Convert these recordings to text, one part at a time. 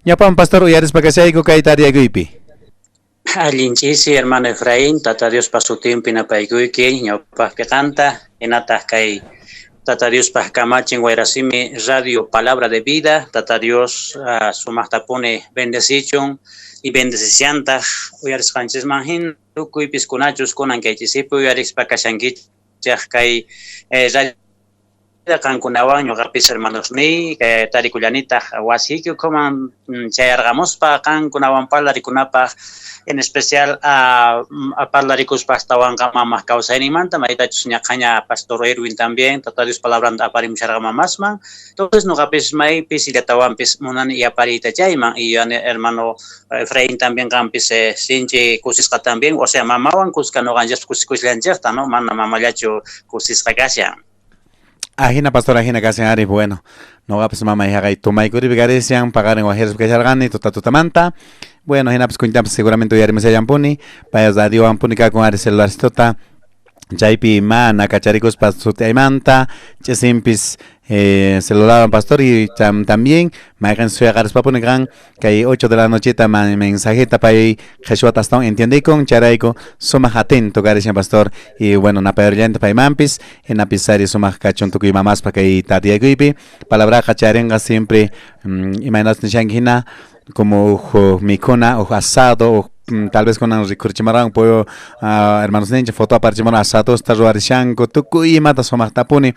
Ñapan pastor uyarispa kashayku kay tariyakuypi. Allin ch'isi, hermano Efraín, Tata Diospa sutinpi napaykuyki, ñawpaqpi qanta, hinataq kay Tata Diospaq kamachin Wayrasimi Radio Palabra de Vida, Tata Dios sumaqtapuni bendecichun y bendeciciantaq uyarisqanchisman hina tukuy piskunachus kunan kay ch'isipi uyarispa kashankichaq kay radio qankunawan ñuqapis hermanosniy tarikullanitaq wasiyki ukhuman chayarqamuspa qankunawan parlarikunapaq, en especial parlarikuspa astawanqa mamaq kawsayninmanta, maytachus ñaqhaña pastor Erwin también Tata Dios palabranta aparimusharqa mamasman. Entonces ñuqapis maypis illatawanpis munani yapariyta chayman, y hermano Efraín también qampis sinchi kusisqa también, o sea, mamawan kuska ñuqanchis kusikushallanchikta, no mana mamallachu kusisqa kashan. Ajina pastor, ajina kashan ari, bueno, noqapis mamay haqay tumaykuripi karisian, paqarin wajirispa kasharqani tuta tutamanta. Bueno, hinapis kuñtampas seguramente uyarimushallampuni, pay radiowanpuni kakun ari celularcitota, chaypi mana kacharikuspa sutiaymanta, ch'isimpis celularwan pastor y también mayqin suyaqarispapuni kan kay 8 de la nocheta mensajeta pay qhichwata astawan entiendikun, chayrayku sumaq atento karishan pastor y bueno, napayarillanta paymanpis, hinapis ari sumaq kachun tukuy mamaspa kay tatiyakuypi, palabraqa charinqa siempre imaynatas nishanki hina como uj mikhuna, uj asado, uj tal vez kunan rikhurichimarqanku pollo hermanos ninchik foto aparichimarqan asadosta ruwarishanku tukuy imata sumaqtapuni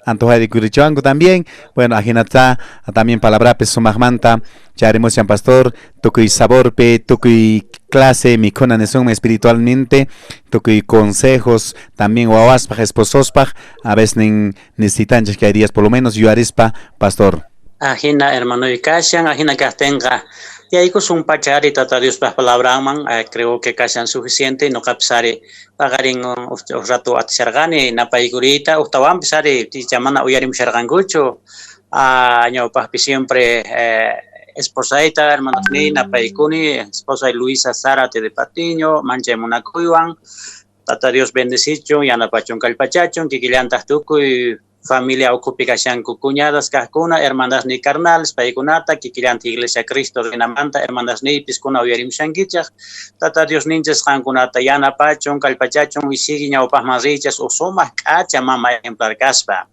antojay rikurichiwanku también. Bueno, ajinata también palabrapis sumaqmanta charimushan pastor, tukuy saborpi, tukuy clase mikhuna nisunman espiritualmente, tukuy consejos también wawaspaq, esposospaq, a veces nin necesitanchik kay días por lo menos yuyarispa pastor. Ajina hermano kashan, ajina kaqtinqa yaykusun pachari Tata Diospaq palabranman, creo que kashan suficiente, ñuqapis ari paqarin uj rato atisharqani napaykuriyta, uqtawanpis ari icha mana uyarimusharqankuchu, ñawpaqpi siempre esposayta hermanosniy napaykuni, esposa Luisa Zárate de Patiño, manchay munakuywan, Tata Dios bendecichun, yanapachun kallpachachun, kikillantaq tukuy familia ukhupi kashanku cuñadas kaqkuna, hermanas ni carnales, paykunata, kikillanta Iglesia Cristo rinamanta, hermanas niypis kuna uyarimushankichaq, Tata Dios ninchis qankunata yanapachun, kallpachachun, y sigui ñawpaqman riychas usumaq k'acha mama ejemplar kaspa.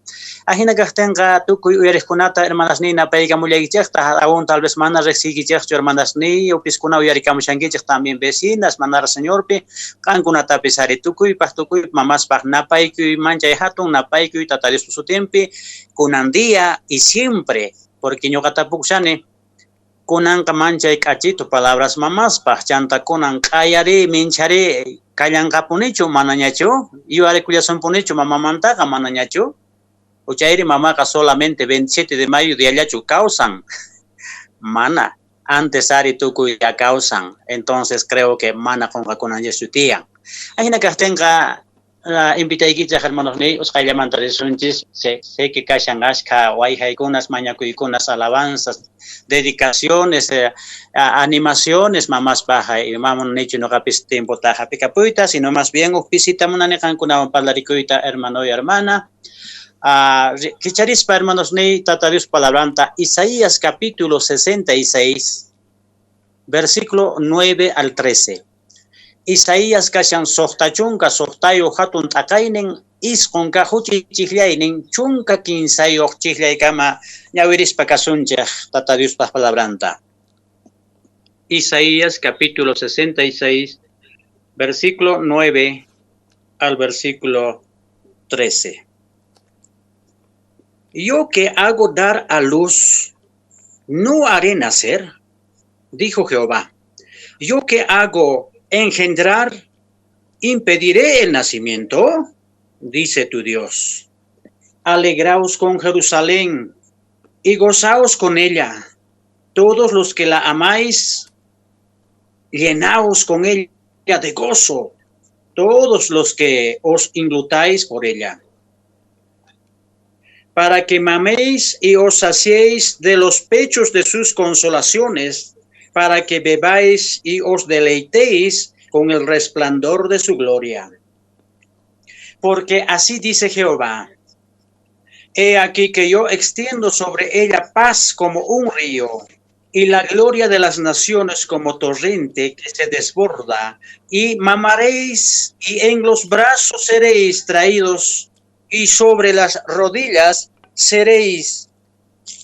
Ajina kaqtinqa tukuy uyariqkunata hermanas niy napaykamullaykichaqta, aún tal vez mana riqsiykichaqchu hermanas niy, upiskuna uyarikamushankichaq también vecinas, manara Señorpi, qankunatapis ari tukuypaq, tukuy mamaspaq napaykuy manchay hatun napaykuy Tata Dios sutinpi, kunan día y siempre, porque ñuqa tapukushani, kunanqa manchay k'achitu palabras mamaspaq, chanta kunan q'ayari, minchari, kallanqapunichu, manañachu, yuyarikullasunpunichu mamamantaqa manañachu, uchayri mamaqa solamente 27 de mayo diallachu kawsan, mana, antes ari tukuy ya kawsan, entonces creo que mana qunqakunanchikchu tiyan. Ajina kaqtinqa invitaykichaq hermanos niy, usqhayllamanta risunchis, sé que kashan ashkha wayhaykunas, mañakuykunas, alabanzas, dedicaciones, animaciones mamaspaq, y mamun nichu ñuqapis tiempota hap'ikapuyta, sino más bien uj visita munani qankunawan parlarikuyta, hermano y hermana. Kicharispa, hermanos niy, Tata Dios palabranta, Isaías capítulo 66, versículo 9 al 13. Isaías kashan suqta chunka suqtayuq hatun t'aqaynin, isqun kaq huch'uy chiqllaynin, chunka kinsayuq chiqllaykama ñawirispa kasunchik Tata Diospaq palabranta. Isaías capítulo 66, versículo 9 al versículo 13. Yo que hago dar a luz, no haré nacer, dijo Jehová. Yo que hago engendrar, impediré el nacimiento, dice tu Dios. Alegraos con Jerusalén y gozaos con ella. Todos los que la amáis, llenaos con ella de gozo, todos los que os enlutáis por ella. Para que maméis y os saciéis de los pechos de sus consolaciones, para que bebáis y os deleitéis con el resplandor de su gloria. Porque así dice Jehová, he aquí que yo extiendo sobre ella paz como un río Y la gloria de las naciones como torrente que se desborda, y mamaréis, y en los brazos seréis traídos, y sobre las rodillas seréis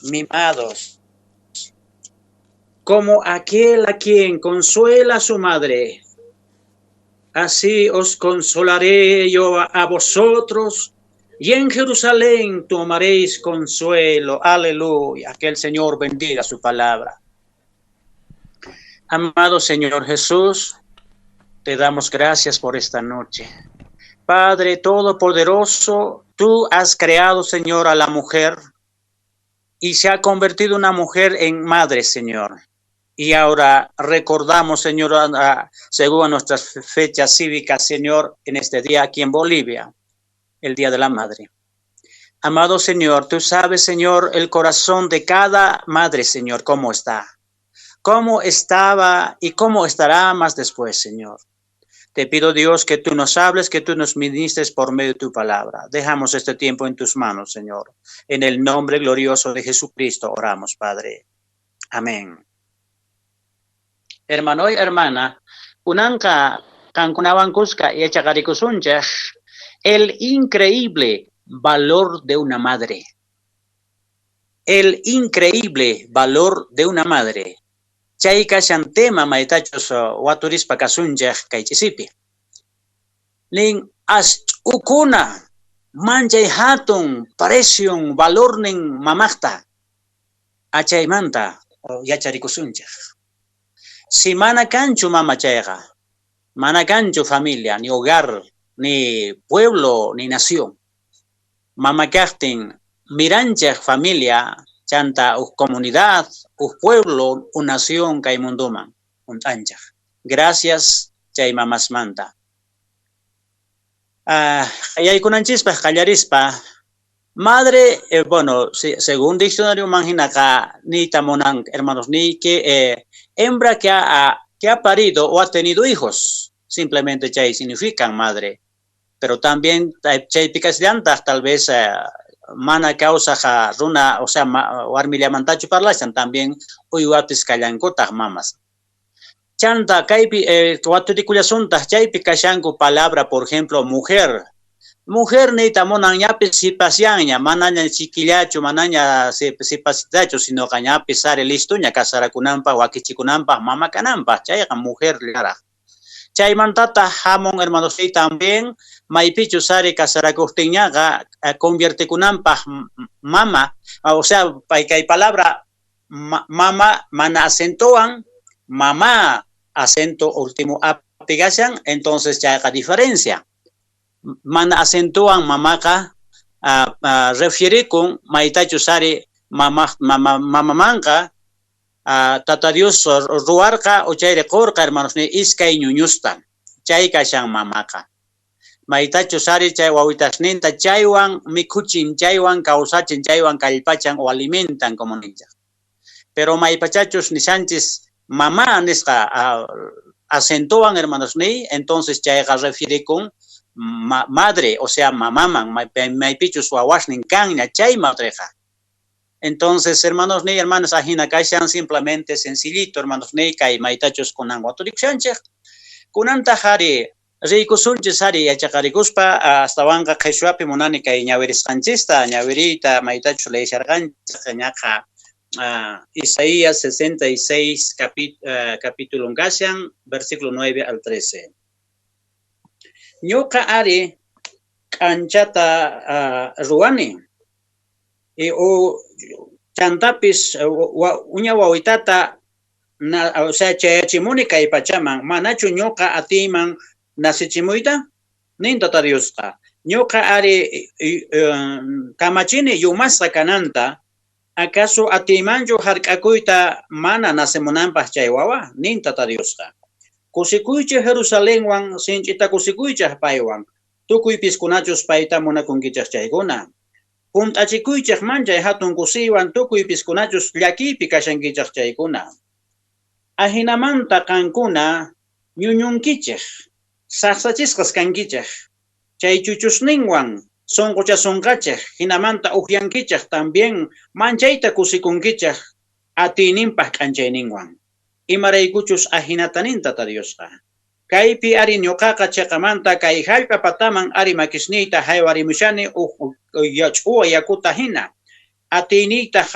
mimados. Como aquel a quien consuela a su madre, así os consolaré yo a vosotros, y en Jerusalén tomaréis consuelo. Aleluya. Que el Señor bendiga su palabra. Amado Señor Jesús, te damos gracias por esta noche. Padre Todopoderoso, tú has creado, Señor, a la mujer y se ha convertido una mujer en madre, Señor. Y ahora recordamos, Señor, según nuestras fechas cívicas, Señor, en este día aquí en Bolivia, el Día de la Madre. Amado Señor, tú sabes, Señor, el corazón de cada madre, Señor, cómo está, cómo estaba y cómo estará más después, Señor. Te pido, Dios, que tú nos hables, que tú nos ministres por medio de tu palabra. Dejamos este tiempo en tus manos, Señor. En el nombre glorioso de Jesucristo oramos, Padre. Amén. Hermano y hermana, kunanqa qankunawan kuska yachaqarikusunchik el increíble valor de una madre. El increíble valor de una madre. Chay kashan tema maytachus waturispa kasunchik kay ch'isipi. Nin as ukuna manchay hatun precion valornin mamaqta achaymanta yacharikusunchik. Si mana kanchu mama chayqa, mana kanchu familia, ni hogar, ni pueblo, ni nación. Mama kaqtin miranchik familia, chanta uj comunidad, uj pueblo, uj nación kay munduman, hunt'anchik. Gracias chay mamasmanta. Yaykunanchispaq qallarispa, madre, bueno, según diccionario manjinaqa niyta munan, hermanos, ni que hembra que ha parido o ha tenido hijos, simplemente chay significan madre. Pero también chaypi kashallantaq tal vez mana kawsaq runa, o sea, warmillamantachu parlashan, también uywapis kallankutaq mamas. Chanta kaypi waturikullasuntaq chaypi kashanku palabra, por ejemplo, mujer. Mujer niyta munan ñapis sipasyanña, manaña chiquillachu, manaña sipasitachu, sino que ñapis sare listoña casarakunanpaq, wakichikunanpaq, mama kananpaq, chayqa mujer llaraq. Chaymantataq hamun, hermanos, y también maypichu sari casarakuqtinñaqa conviertekunanpaq mama, o sea, kay palabra mama mana acentowan, mamá acento último apigashan, entonces chayqa diferencia. Mana acentowan mamaqa refierikun maytachu sari mama mamamanqa Tata Dios ruwarqa o chayri qurqa, hermanos, ni iskay ñuñusta, chay kashan mamaqa. Maytachu sari chay wawitasninta chaywan mikhuchin, chaywan kawsachin, chaywan kallpachan o alimentan como ninchaq. Pero maypachachus nishanchis mamá nisqa acentowan, hermanos, ni entonces chayqa refiere con madre, o sea, mamaman, maypichus wawasnin kanña chay madreqa. Entonces, hermanos ni hermanas, ajina kashan simplemente sencillito, hermanos ni kay maytachus kunan waturikushanchik. Kunantaq ari riykusunchis ari yachaqarikuspa astawanqa qhichwapi munani kay ñawirisqanchista, ñawiriyta maytachus leysharqanchik ñaqa Isaías 66 capítulo kashan, versículo 9 al 13. Ñuqa ari k'anchata ruwani y o chantapis uña wawitata na, o sea, chayachimuni kay pachaman, manachu ñuqa atiyman nasichimuyta? Nin Tata Diosqa. Ñuqa ari kamachini yumasqa kananta, acaso atiymanchu hark'akuyta mana nacemunanpaq chay wawa? Nin Tata Diosqa. Kusikuychik Jerusalenwan, sinch'ita kusikuychik paywan, tukuy piskunachus payta munakunkichik chaykuna. Hunt'achikuychik manchay hatun kusiywan tukuy piskunachus llakiypi kashankichik chaykuna. Ajinamanta qankuna ñuñunkichik, saqsachisqas kankichik, chay chuchusninwan sunquchasunqachik, hinamanta upyankichik también manchayta kusikunkichik. Atiyninpaj k'anchayninwan. Imaraykuchus ajinata nin Tata Diosqa. Kaypi ari ñuqaqa chiqamanta kay jallp'a pataman ari makisniyta haywarimushani uj ch'uwa yakuta hina. Atiyniyta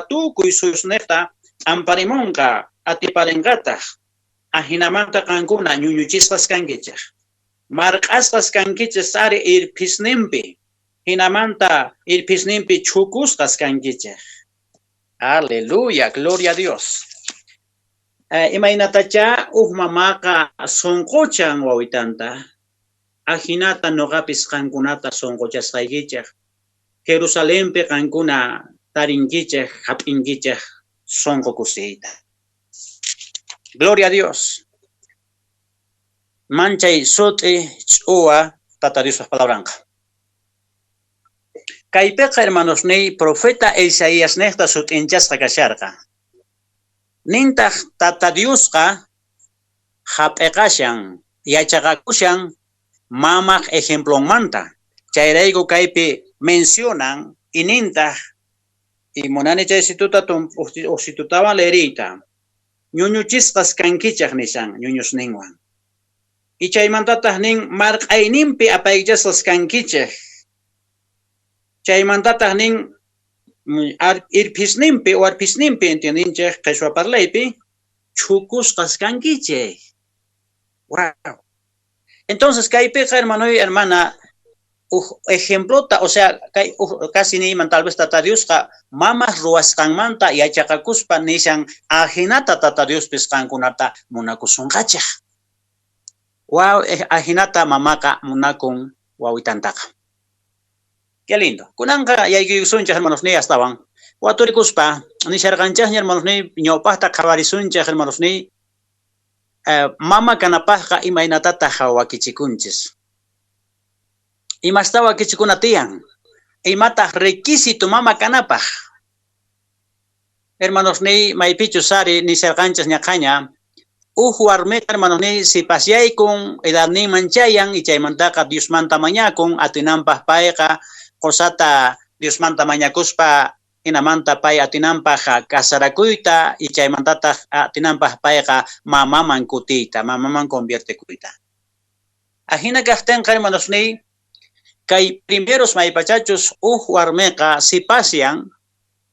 tukuy suyusniqta t'amparimunqa, atiparinqataq. Ajinamanta qankuna ñuñuchisqas kankichik. Marq'asqas kankichik ari irphisninpi. Hinamanta irphisninpi chhukusqas kankichik. Aleluya, gloria a Dios. Imaynatacha uj mamaqa sunquchan wawitanta. Ajinata nuqapis qankunata sunquchasqaykichik. Jerusalenpi qankuna tarinkichik, hap'inkichik sunqu kusiyta. Gloria a Dios. Manchay sut'i ch'uwa Tata Diospaq palabranqa. Kaypiqa hermanosniy profeta Isaías niqta sut'inchasqa kasharqa. Nintaq Tata Diosqa hap'iqashan, yachaqakushan mamaq ejemplonmanta. Chayrayku kaypi mencionan y nintaq y munani chay situta uj situtawan leeriyta. Ñuñuchisqas kankichaq nishan ñuñusninwan. Y chaymantataq nin marq'ayninpi apaychasqas kankichik. Chaymantataq nin irphisninpi o arphisninpi entiendinchik qhichwa parlaypi chhukusqas kankichik. Wow. Entonces kaypiqa hermano y hermana uj ejemplota, o sea, kay uj casi niyman tal vez Tata Diosqa mamaq ruwasqanmanta yachaqakuspa nishan ajinata Tata Diospis qankunata munakusunqachik. Wow, ajinata mamaqa munakun wawitantaqa. Qué lindo. Kunanqa yaykuykusunchik hermanosniy astawan. Waturikuspa nisharqanchikña hermanosniy ñawpaqta qhawarisunchik hermanosniy mama kanapaqqa imaynatataq wakichikunchis. Imasta wakichikuna tiyan. Imataq requisito mama kanapaq. Hermanosniy maypichus ari nisharqanchik ñaqaña uj warmiqa hermanosniy sipasyaykun edadninman chayan y chaymantaqa Diosmanta mañakun atinanpaq payqa qusata Diosmanta mañakuspa hinamanta pay atinanpaq kasarakuyta y chaymantataq atinanpaq payqa mamaman kutiyta, mamaman conviertekuyta. Ajina kaqtinqa hermanosniy kay primeros maypachachus uj warmiqa sipasyan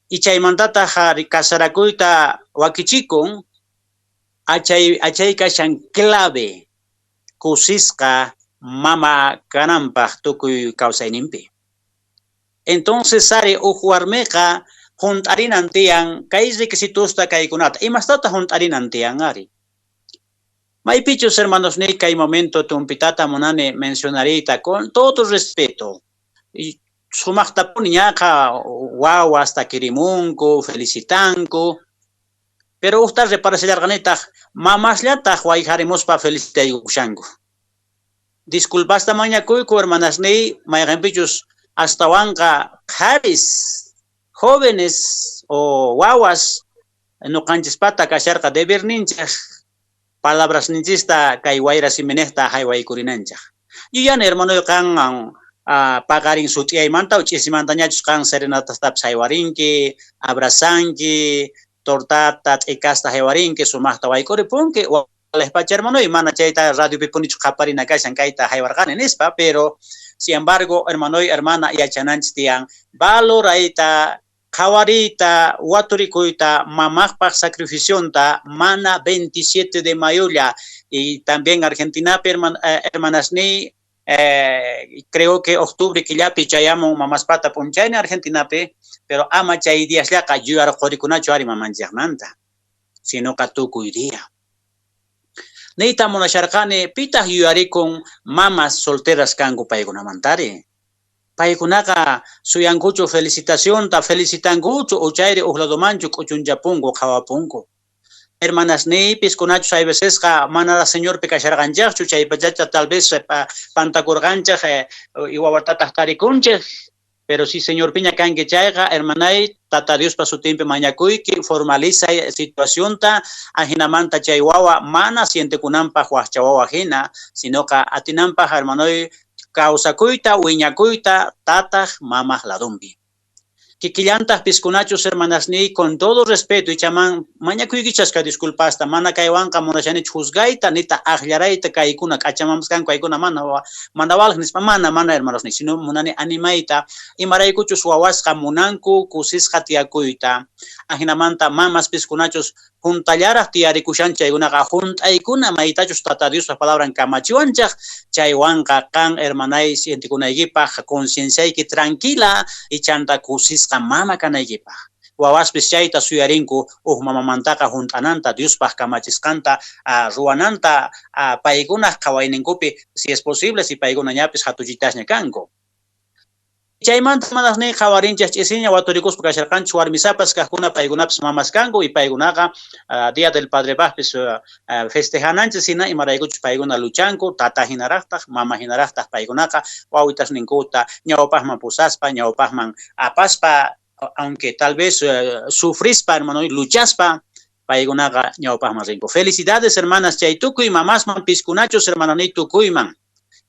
y chaymantataq kasarakuyta wakichikun achay kashan clave kusisqa mama kananpaq tukuy kawsayninpi. Entonces ari uj warmiqa junt'arinan tiyan kay requisitosta kaykunata. Imastataq junt'arinan tiyan ari? Maypichus hermanosniy kay momento tumpitata munani mencionariyta con todo respeto. Y sumaqtapuni ñaqa wawas takirimunku, felicitanku. Pero uqta reparashallarqanitaq mamasllataq wayqarimuspa felicitaykushanku. Disculpasta mañakuyku hermanasniy mayqanpichus astawanqa qharis jóvenes o wawas nuqanchispata kasharqa deberninchik palabrasninchista kay wayra siminiqta haywaykurinanchik. Yuyani hermanoy qan paqarin sut'iyaymanta ch'isimantañachus qan serenatastapis haywarinki, abrazanki, tortata, t'ikasta haywarinki, sumaqta wayk'uripunki. Walejpacha hermanoy mana chayta radiopipunichu qhaparina kashan kayta haywarqani nispa, pero sin embargo, hermanoy, hermana, yachananchis tiyan valorayta, qhawariyta, waturikuyta, mamaqpaq sacrificionta mana 27 de mayolla y también Argentinapi hermanasniy creo que octubre killapi chayamun mamaspata p'unchayni Argentinapi, pero ama chay diasllaqa yuyarqurikunachu ari mamanchikmanta, sinoqa tukuy día. Niyta munasharqani pitaq yuyarikun mamas solteras kanku paykunamantari. Paykunaqa suyankuchu felicitacionta, felicitankuchu uchayri uj ladomanchu k'uchunchapunku qhawapunku. Hermanasniypis kunachus hay vecesqa mana Señorpi kasharqanchikchu chay pachacha tal vez pantakurqanchik y wawatataq tarikunchik, pero si Señorpiña kanki chayqa hermanay Tata Diospa sutinpi mañakuyki formalizay situacionta ajinamanta chay wawa mana sientekunanpaq waqcha wawa hina, sinoqa atinanpaq hermanoy kawsakuyta wiñakuyta tataq mamaq ladunpi. Kikillantaq piskunachus, hermanasniy, con todo respeto, ichaman mañakuykichasqa disculpasta, mana kaywanqa munashanichu juzgayta, nita aqllarayta kaykuna k'achamamas kanku, kaykuna mana walaq nispa, mana hermanosniy, sino munani animayta, imaraykuchus wawasqa munanku kusisqa tiyakuyta. Ajinamanta mamas piskunachus juntallaraq tiyarikushan chaykunaqa junt'aykuna maytachus Tata Diospa palabran kamachiwanchaq, chaywanqa qan hermanay sientikunaykipaq concienciayki tranquila ichanta kusisqa mama kanaykipaq. Wawaspis chayta suyarinku uj mamamantaqa junt'ananta, Diospaq kamachisqanta ruwananta, paykunaq qhawayninkupi, si es posible, si paykuna ñapis hatuchitasña kanku. Chaymanta manasniy qhawarinchik ch'isiña waturikuspa kasharqanchik warmisapas kaqkuna, paykunapis mamas kanku y paykunaqa Día del Padrepaqpis festejananchis hina, imaraykuchus paykuna luchanku tata hinaraqtaq mama hinaraqtaq, paykunaqa wawitasninkuta ñawpaqman pusaspa, ñawpaqman apaspa, aunque tal vez sufrispa, hermano, luchaspa paykunaqa ñawpaqman rinku. Felicidades, hermanas, chay tukuy mamasman, piskunachus, hermanoniy, tukuyman.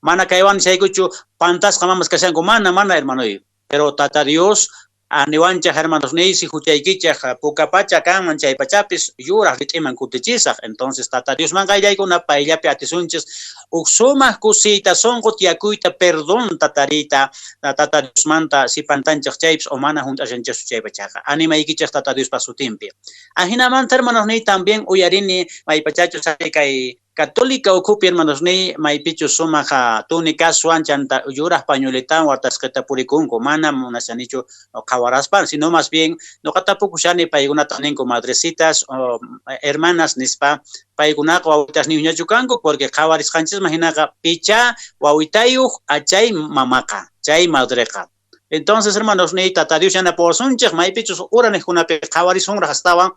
Mana kaywan chaykuchu pantasqa mamas kashanku, mana, hermanoy. Pero Tata Dios aniwanchaq, hermanos niysi, huchaykichaq puka pacha kanman chay pachapis yuraq rit'iman kutichisaq. Entonces Tata Diosman qayllaykuna, payllapi atisunchis uj sumaq kusiyta, sunqu tiyakuyta, perdonta tariyta Tata Diosmanta si pantanchaq chaypis o mana hunt'ashanchikchu chay pachaqa. Animaykichaq Tata Diospa sutinpi. Ajinamanta, hermanos niy, también uyarini maypachachus kay católica ukhupi, hermanos niy, maypichus sumaq tunicaswan chanta yuraq pañueletawan watasqata purikunku, mana munashanichu qhawaraspa, sino más bien noqa tapukushani paykunata ninku madrecitas o hermanas nispa, paykunaqa wawitasniyuqñachu kanku, porque qhawarisqanchisman hinaqa picha wawitayuq achay mamaqa, chay madreqa. Entonces, hermanos niy, Tata Dios yanapawasunchik maypichus uraniqkunapi qhawarisunraq astawan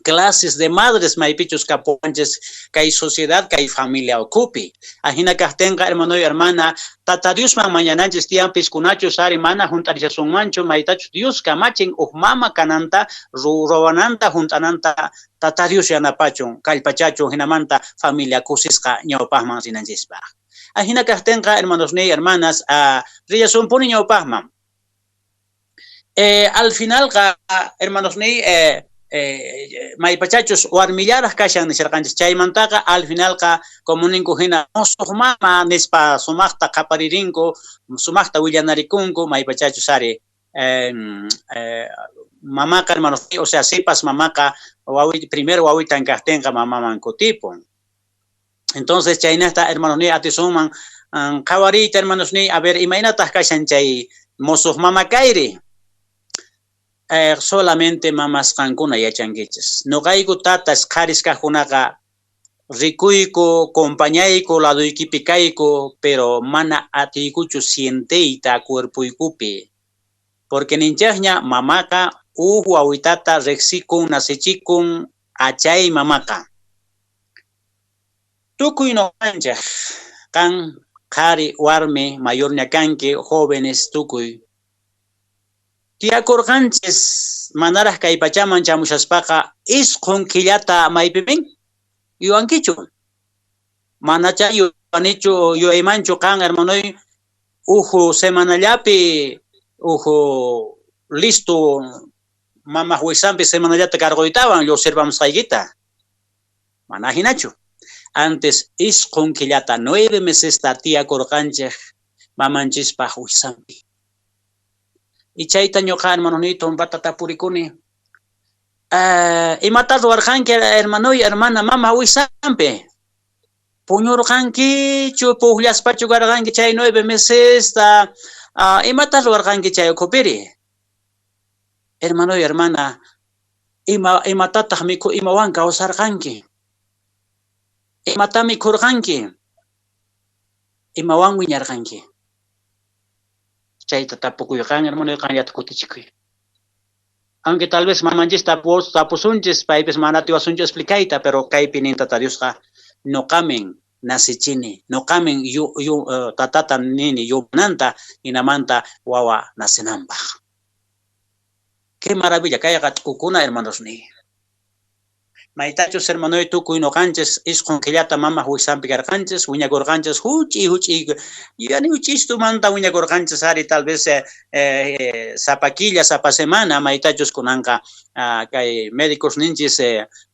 clases de madres maypichus kapuwanchis kay sociedad, kay familia ukhupi. Ajina kaqtinqa, hermano y hermana, Tata Diosman mañananchis tiyan piskunachus ari mana hunt'arishasunmanchu maytachus Dios kamachin uj mama kananta, ruwananta, hunt'ananta, Tata Dios yanapachun, kallpachachun, hinamanta familia kusisqa ñawpaqman rinanchispaq. Ajina kaqtinqa, hermanos niy, hermanas, rillasunpuni ñawpaqman. Al finalqa, hermanos niy, maypachachus warmillaraq kashan nisharqanchis chaymantaqa al finalqa como ninku hina musuq mama nispa sumaqta qaparirinku, sumaqta willanarikunku maypachachus ari mamaqa, hermanos, o sea, sipas mamaqa wawi, primero wawitan kaqtinqa mamaman kutipun. Entonces chaynata, hermanos niy, atisunman qhawariyta, hermanos niy, a ver imaynataq kashan chay musuq mama kayri. Solamente mamas qankuna yachankichis. Noqayku tatas qharis kaqkunaqa rikuyku, compañayku, ladoykipi kayku, pero mana atiykuchu sienteyta cuerpoykupi. Porque ninchaqña mamaqa uj wawitata riqsikun, nasichikun achay mamaqa. Tukuy noqanchik qan qhari warmi mayorña kanki, jóvenes tukuy. Tiyakurqanchis manaraq kay pachaman chamushaspaqa isqun killata maypipin yuwankichu. Manacha yuwanichu, yuwaymanchu qan, hermanoy, uju semanallapi uju listo mamaq wisanpi semanallata cargoytawan lluqsirpamusqaykita. Mana hinachu. Antes isqun killata 9 mesesta tiyakurqanchik mamanchispaq wisanpi. Y chayta ñuqa, hermanonito, tumpata tapurikuni. Imata ruwarqanki, hermanoy, hermana, mama wisanpi? Puñurqankichu, puqllaspachu karqanki chay 9 mesesta? Imata ruwarqanki chay ukhupiri? Hermanoy, hermana, imatataq mikhu, imawan kawsarqanki? Imata mikhurqanki? Imawan wiñarqanki? Chayta tapukuy qan, hermano, qanllata kutichikuy. Aunque tal vez mamanchis tapusunchis, paypis mana atiwasunchu explicayta, pero kaypi nin Tata Diosqa, noqamin nasichini, noqamin tatata nini yumananta, hinamanta wawa nacinanpaq. Qué maravilla, kayqa t'ukuna, hermanos ni. Maytachus hermanoy tukuy noqanchis isqun killata mamaq wiksanpi karqanchis, wiñakurqanchis huch'iy huch'iy, yuyani huch'istumanta wiñakurqanchis ari tal vez sapa killa, sapa semana, maytachus kunanqa kay médicos ninchis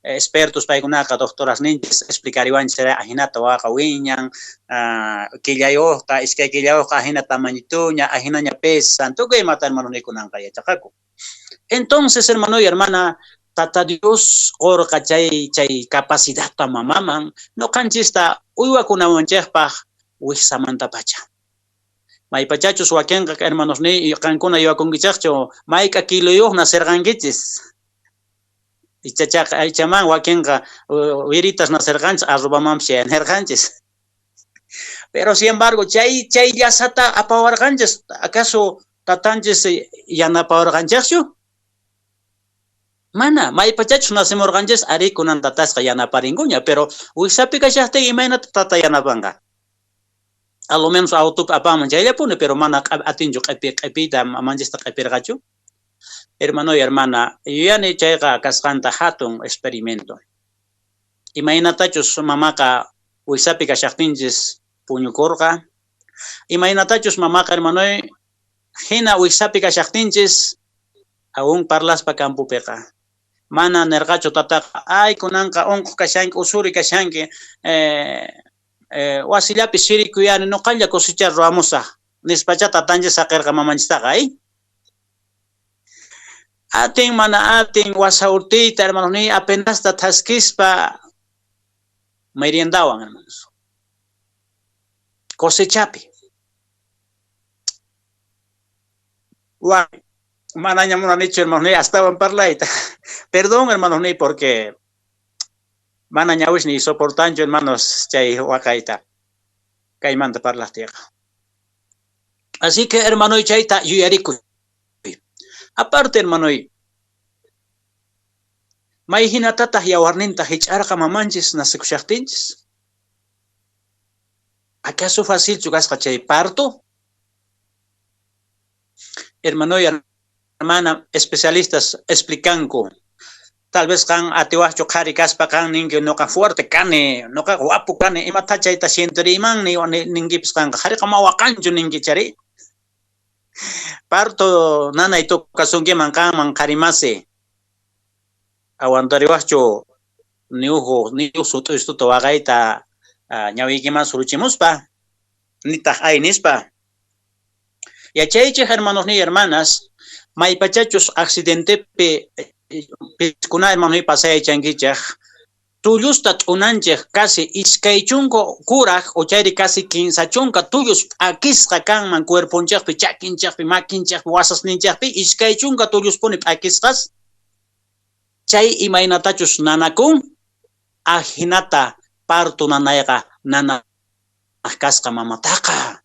expertos paykunaqa doctoras ninchis explicariwanchis ajinata wawaqa wiñan, killayuqta, iskay killayuqqa ajina tamañituña, ajinaña pesan, tukuy imata hermano nikunanqa yachaqaku. Entonces, hermano y hermana, Tata Dios qorqa chay chay capacidadta mamaman noqanchista uywakunawanchikpaq wiksamantapacha. Maypachachus wakinqa hermanos ni qankuna yuyakunkichikchu mayk'a kiloyuq nacerqankichis. Ichachaqa ichaman wakinqa wiritas nacerqanchis arrobamanpis chayanirqanchis. Pero sin embargo chay chay llasata apawarqanchis acaso tatanchis yanapawarqanchikchu? Mana, maypachachus nacimurqanchis ari kunan tatasqa yanaparinkuña, pero wiksapi kashaqtin imaynata tata yanapanqa? A lo menos autopi apanman chayllapuni, pero mana atinchu q'ipi q'ipiyta mamanchista q'ipirqachu. Hermano y hermana, yuyani chayqa kasqanta hatun experimento. Imaynatachus mamaqa wiksapi kashaqtinchis puñukurqa, imaynatachus mamaqa hermanoy hina wiksapi kashaqtinchis aún parlaspa campopiqa. Mana nirqachu tataqa, ay kunanqa unquq kashanki, usuri kashanki, wasillapi sirikuyani noqalla cosechar ruwamusaq nispacha tatanchis saqirqa mamanchistaqa, ay? Atin mana atin wasa urtiyta hermanos ni apenasta thaskispa meriendawan hermanos. Cosechapi. Wa manaña munanichu hermanos ni astawan parlayta. Perdón hermanos ni porque mana ñawis ni soportanchu hermanos chay waqayta kaymanta parlaqtiyqa. Así que hermano chayta yuyarikuy. Aparte hermanoy, may hinatataq yawarninta hich'arqa mamanchis nasikushaqtinchis. ¿Acaso facilchu kasqa chay parto? Hermano y hermana, especialistas explicanku. Tal vez qan atiwaqchu qhari kaspa qan ninki noqa fuerte kani, noqa guapo kani, imata chayta sientiriyman ni ninkipis qanqa qhariqa ma waqanchu ninki chari. Parto nanay tukasunkiman qanman qharimasi. Aguantariwaqchu niuju niuj sut'uystuta waqayta ñawiykiman suruchimuspa, nitaq ay nispa. Yachaychik hermanos ni hermanas, maypachachus accidentepi piskuna hermanos ni pasayachankichik, tullusta t'unanchik casi iskay chunka kuraj o chayri casi kinsa chunka tullus p'akisqa kanman cuerponchikpi, chakinchikpi, makinchikpi, wasasninchikpi, iskay chunka tulluspuni p'akisqas. Chay imaynatachus nanakun, ajinata parto nanayqa nanaq kasqa mamataqa.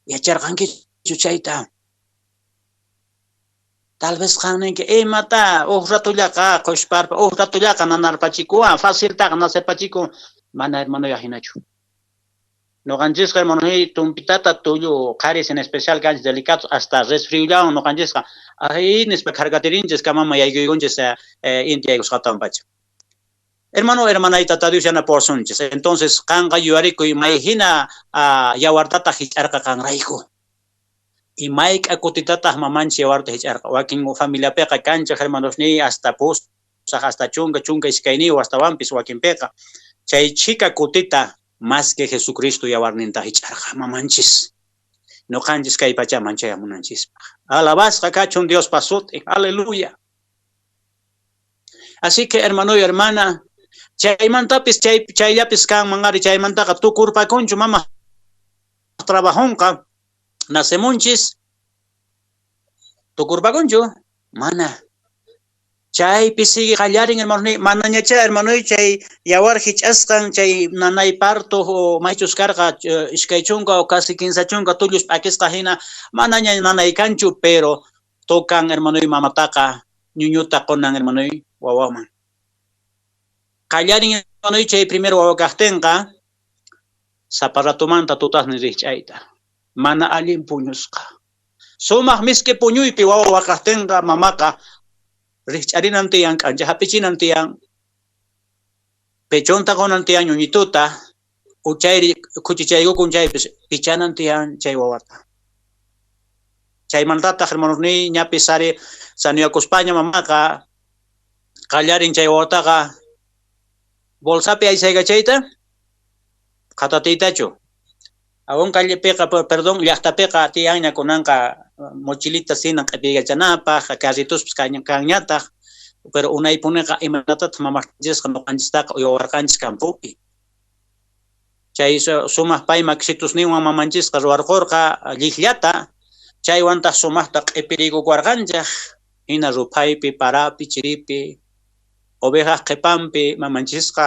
Yacharqankichu chayta? Tal vez qan ninki imata uj ratullaqa qushparpa, uj ratullaqa nanarpachikuwan, faciltaqa nacerpachikun, mana hermano hinachu. Noqanchisqa hermano tumpitata tullu qharis en especial kanchis delicados hasta resfriullawan noqanchisqa ay nispa kharkatirinchis kamama yaykuykunchis inti yaykusqatawan pacha. Hermano, hermana, tata Dios yanapawasunchis. Entonces qanqa yuyarikuy may hina yawartataq hich'arqa qanrayku. Y mayk'a kutitataq mamanchis yawarta hich'arqa. Wakin familiapiqa kanchik hermanos ni hasta pusaq, hasta chunka, chunka iskayniyuq hastawanpis wakinpiqa. Chay chhika kutita más que Jesucristo yawarninta hich'arqa mamanchis. Noqanchis kay pachaman chayamunanchispaq. Alabasqa kachun Diospa sutin. Aleluya. Así que hermano y hermana, chaymantapis chay chayllapis kanman ari chaymantaqa tukurpakunchu mama trabajonqa nacemunchis tukurpakunchu mana chaypi sigue qallarin hermano ni manañacha hermano chay yawar hich'asqan chay nanay parto o maychus karqa iskay chunka o casi kinsa chunka tullus p'akisqa hina manaña nanay kanchu, pero tocan hermano y mamataqa ñuñuta qunan hermano wawaman. Qallarin hermano chay primero wawa kaqtinqa sapa ratumanta tutasnin rich'ayta mana allin puñusqa. Sumaq miski puñuypi wawa waqaqtinqa mamaqa rich'arinan tiyan, k'ancha hap'ichinan tiyan. Pechonta qonan tiyan ñuñituta, uchayri khuchichaykukun chaypis pichanan tiyan chay wawata. Chaymantataq hermanosniy ñapis ari sanuyakuspaña mamaqa qallarin chay wawataqa bolsapi aysaykachayta qhatatiytachu. Aún callepiqa, perdón, llaqtapiqa tiyanña kunanqa mochilita sina q'ipikachanapaq, carritospis kanñataq, pero unaypuniqa imaynatataq mamanchisqa ñuqanchistaqa uywawarqanchis campopi. Chay sumaq pay maquisitusninwan mamanchisqa ruwarqurqa llikllata, chaywantaq sumaqta q'ipiriykuwarqanchik, hina ruphaypi, parapi, chiripi, ovejaq qhipanpi mamanchisqa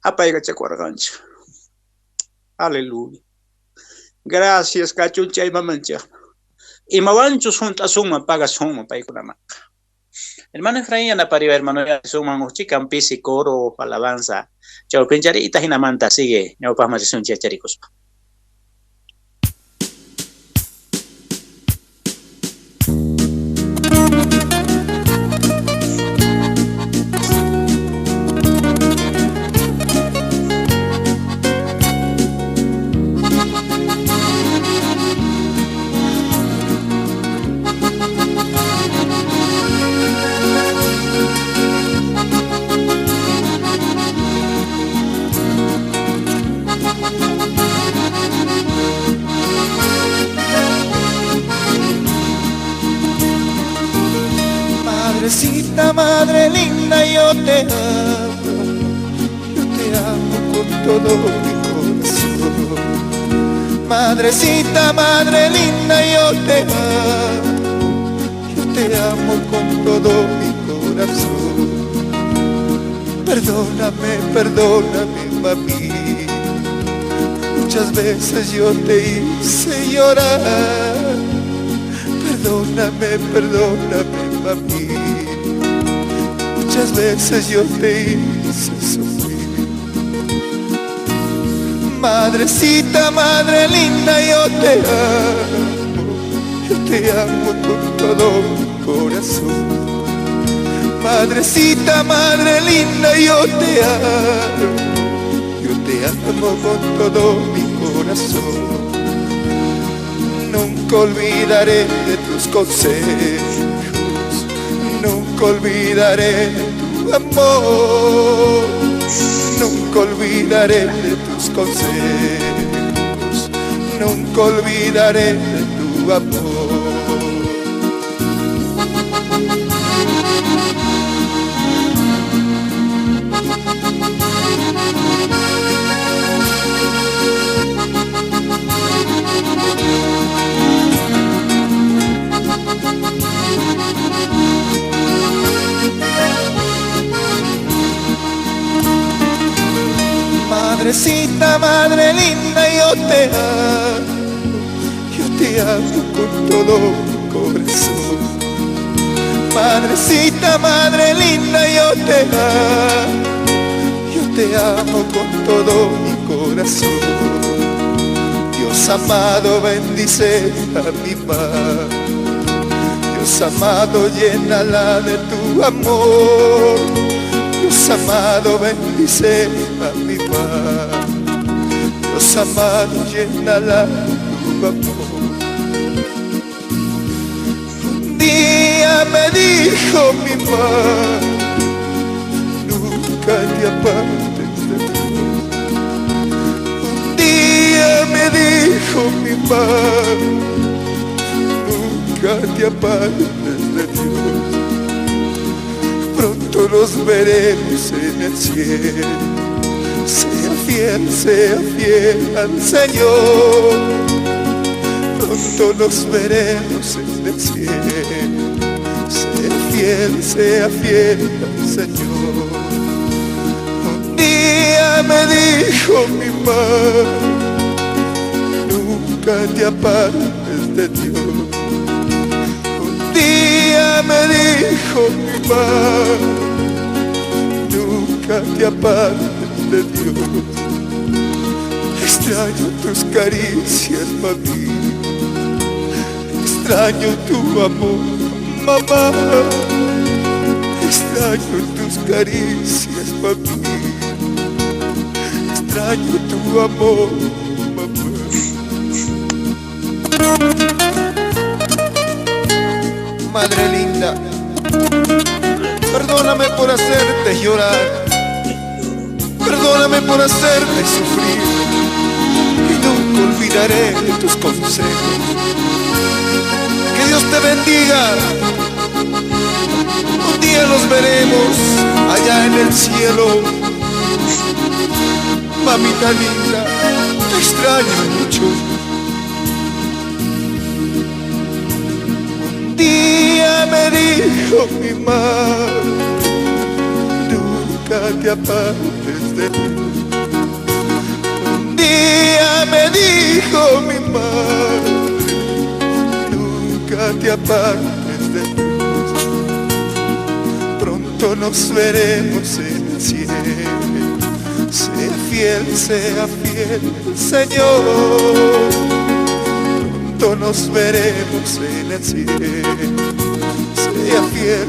apaykachakuwarqanchik. Aleluya. Gracias kachun chay mamanchik. Imawanchus hunt'asunman pagasunman paykunamanqa. Hermano Efraín yanapariwa hermano sunman uqchikan pisi coro alabanza. Chawpincharita hinamanta sigue ñawpaqman risunchik yacharikuspa. Madrecita, madre linda, yo te amo con todo mi corazón. Madrecita, madre linda, yo te amo con todo mi corazón. Perdóname, perdóname, mami, muchas veces yo te hice llorar. Perdóname, perdóname, mami, muchas veces yo te hice sufrir. Madrecita, madre linda, yo te amo con todo mi corazón. Madrecita, madre linda, yo te amo con todo mi corazón. Nunca olvidaré de tus consejos, nunca olvidaré de tu amor, nunca olvidaré de tus consejos, nunca olvidaré de tu amor. Madrecita, madre linda, yo te amo con todo mi corazón. Madrecita, madre linda, yo te amo con todo mi corazón. Dios amado, bendice a mi madre. Dios amado, llénala de tu amor. Dios amado, bendice a mi madre. Dios amado, llénala de tu amor. Un día me dijo mi madre, nunca te apartes de Dios. Un día me dijo mi madre, nunca te apartes de Dios. Pronto nos veremos en el cielo. Sea fiel al Señor. Pronto nos veremos en el cielo. Sea fiel al Señor. Un día me dijo mi madre, nunca te apartes de Dios. Un día me dijo mi madre, nunca te apartes de Dios. Extraño tus caricias, mami. Extraño tu amor, mamá. Extraño tus caricias, mami. Extraño tu amor, mamá. Madre linda, perdóname por hacerte llorar. Perdóname por hacerte sufrir. Y nunca olvidaré tus consejos. Que Dios te bendiga. Un día los veremos allá en el cielo. Mamita linda, te extraño mucho. Un día me dijo mi madre, nunca te apartes de mí. Un día me dijo mi madre, nunca te apartes de mí. Pronto nos veremos en el cielo. Sea fiel, Señor. Pronto nos veremos en el cielo.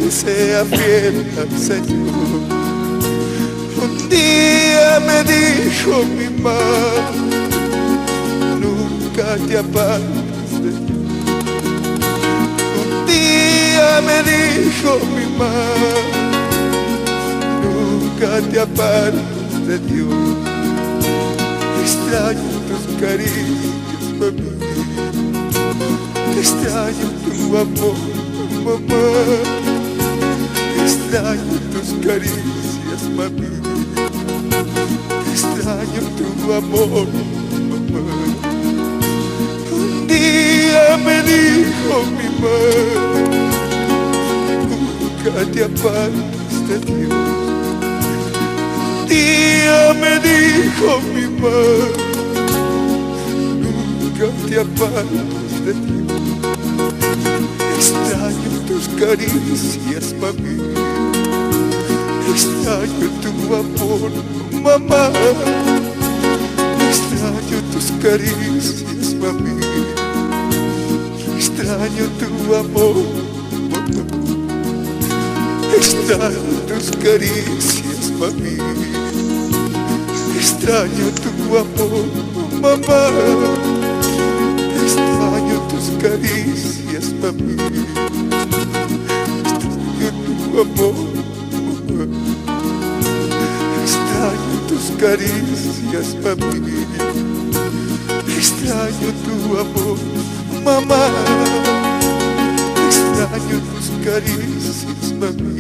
Sea fiel al Señor. Un día me dijo mi madre, nunca te apartes de mí. Un día me dijo mi madre, nunca te apartes de Dios. Extraño tus caricias, mami. Extraño tu amor, mamá. Extraño tus caricias, mami. Extraño tu amor, mamá. Un día me dijo mi madre, nunca te apartes de Dios. Un día me dijo mi madre, nunca te apartes de Dios. Extraño tus caricias, mami. Extraño tu amor, mamá. Extraño tus caricias, mami. Extraño tu amor, mamá. Extraño tus caricias, mami. Extraño tu amor, mamá. Extraño tus caricias, mami. Extraño tu amor, mamá. Extraño tus caricias, mami. Extraño tu amor, mamá. Extraño tus caricias, mami.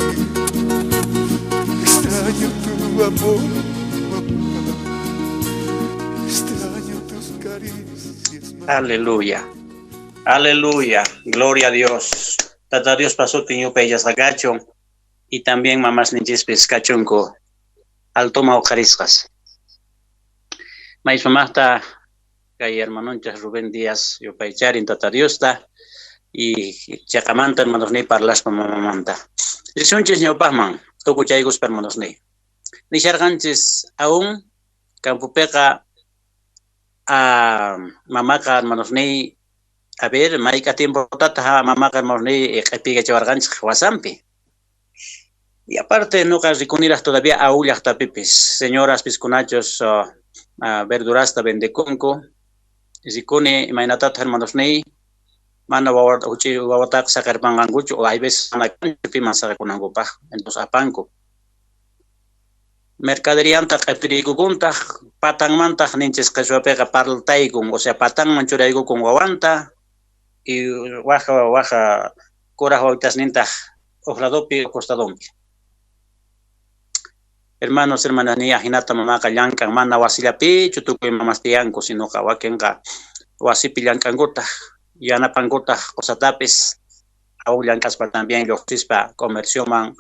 Extraño tu amor, mamá. Extraño tus caricias, mami. Aleluya. Aleluya. Gloria a Dios. Tata Dios pasó tiñupa sagacho y también mamás ninchispis kachunku altoma uqharisqas. Mais mamaqta kay hermanonchas Rubén Díaz yupaycharin Tata Diosta y chaqamanta hermanosniy parlaspa mamamanta. Risunchis ñawpaqman tukuchaykuspa hermanosniy. Nisharqanchis aún campopiqa mamaqa hermanosniy, a ver, mayka tiempotata mamaqa hermanosniy q'ipiykachiwarqanchik wasampi. Y aparte nuqa rikuniraq todavía aún llaqtapipis señoras piskunachos verdurasta vendekunku. Rikuni imaynatata hermanosniy mana wawataqa saqirpanqankuchu o hay veces mana piman saqikunankupaq, entonces apanku. Mercaderianta q'ipiriykukuntaq patanmantaq ninchis qhichwapiqa parltaykun, o sea patanman churaykukun wawanta y waja waja kuraq wawitasnintaq uq ladopi costadonpi. Hermanos, hermanas niya hinata mamaqa llank'an mana wasillapichu tukuy mamas tiyanku, sinoqa wakinqa wasipi llank'ankutaq yanapankutaq qusatapis aún llank'aspa también lluqsispa comercioman,